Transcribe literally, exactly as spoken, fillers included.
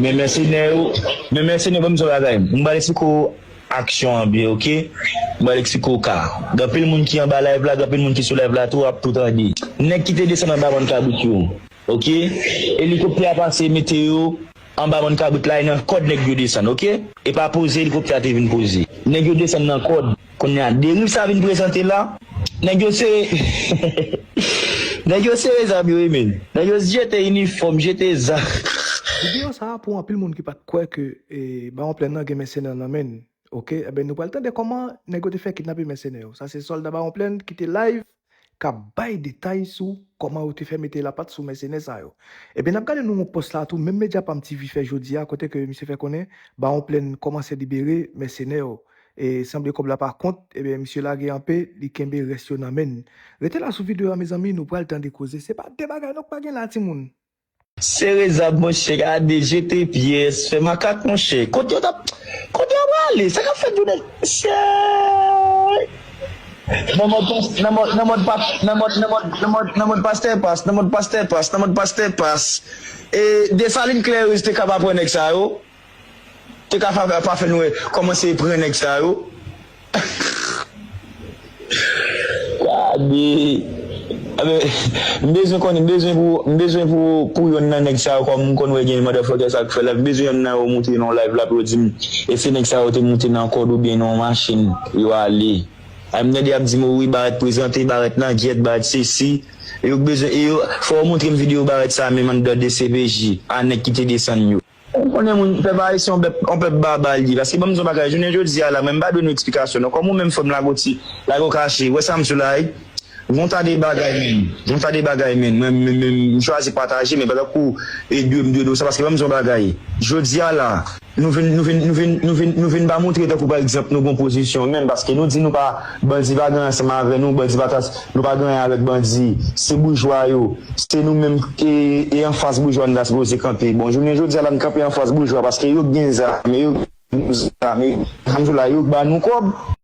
Men mèsenè yo, men mèsenè yo, ban m di w bagay. M pral eksplike w aksyon an byen, oke? M pral eksplike w ka. Gen anpil moun ki anba live la, gen anpil moun ki sou live la tou, ap tou tande. Nèg ki te desann anba bann kabrit yo, oke? Elikoptè a pase mete yo anba bann kabrit la, e nan kòd nèg yo desann, oke? E pa poze elikoptè a te vin poze. Nèg yo desann nan kòd. Kounye a, deriv sa vin prezante la. Nèg yo sere. Nèg yo sere zam yo, wi, men. Nèg yo jete inifòm, jete zam. Videyo sa a pou anpil moun ki pa t kwè ke e, Bawon Plèn nan gen mèsenè nan men l. Oke, enben nou pral tande kòman nèg yo te fè kidnape mèsenè yo. Sa se sòlda Bawon Plèn ki te live k ap bay detay sou kòman yo te fè mete lapat sou mèsenè sa yo. Ebyen, n ap gade nou yon pòs la tou, menm Medya Pam T V fè jodi a, kote ke misye fè konnen Bawon Plèn kòmanse libere mèsenè yo. E sanble kòb la pa kont, ebyen, misye lage anpe, li kenbe rès yo nan men l. Rete la sou videyo a, mezanmi, nou pral tande koze. Se pa de bagay non k pa gen la, timoun. Sere zam, monchè, gade, jete pyès, fè makak, monchè. Kote yo t ap, kote yo prale? Sa k ap fèt jounen? Sey! Nan mòd pas, nan mòd, nan mòd pas, nan mòd, nan mòd, nan mòd, nan mòd pastè pas, nan mòd pastè pas, nan mòd pastè pas. E Desalin Klèris te ka pa pran nèg sa yo. Te ka pa, pa fè nou wè kòman se pran nèg sa yo. Gade. Anben, m bezwen konnen, m bezwen pou, m bezwen pou, pou yonn nan nèg sa yo, kòm m konn wè gen motherfucker sa k fè live, m bezwen yonn nan yo moute nan live la pou yo di m, èske nèg sa yo te moute nan kòd oubyen nan yon machin, yo ale. Ay, m tande y ap di m, wi, Barèt prezante, Barèt nan gyèt, Barèt sesi. E yo bezwen, e yo, fò yo montre m videyo Barèt sa menm anndan D C P J, a nèg ki te desann yo. Ou konnen moun, pèp ayisyen, yon pèp, yon pèp baba l ye. Paske ban m di yon bagay, jounen jodi a la, mwen m pa dwe nou eksplikasyon non. Kòm ou menm frè m Lagoti, Lago Kache, wè sa m sou la, wi. Gon ta de bagay, men. Gon ta de bagay, men. Mwen, mwen, mwen, m chwazi pataje, men pa tankou, e dwe, m dwe di w sa, paske ban m di yon bagay. Jodi a la, nou vin, nou vin, nou vin, nou vin, nou vin pa montre tankou, pa egzanp, nou gon pozisyon menm, paske nou di nou pa, bandi pa gen ansanm avè nou, bandi pa tas, nou pa gen anyen avèk bandi. Se boujwa yo. Se nou menm e, e anfas boujwa n ta sipoze kanpe. Bon, jounen jodi a la n kanpe anfas boujwa paske yo k gen zam, yo k gen zam, yo, sa m di w la, yo k ba nou kòb.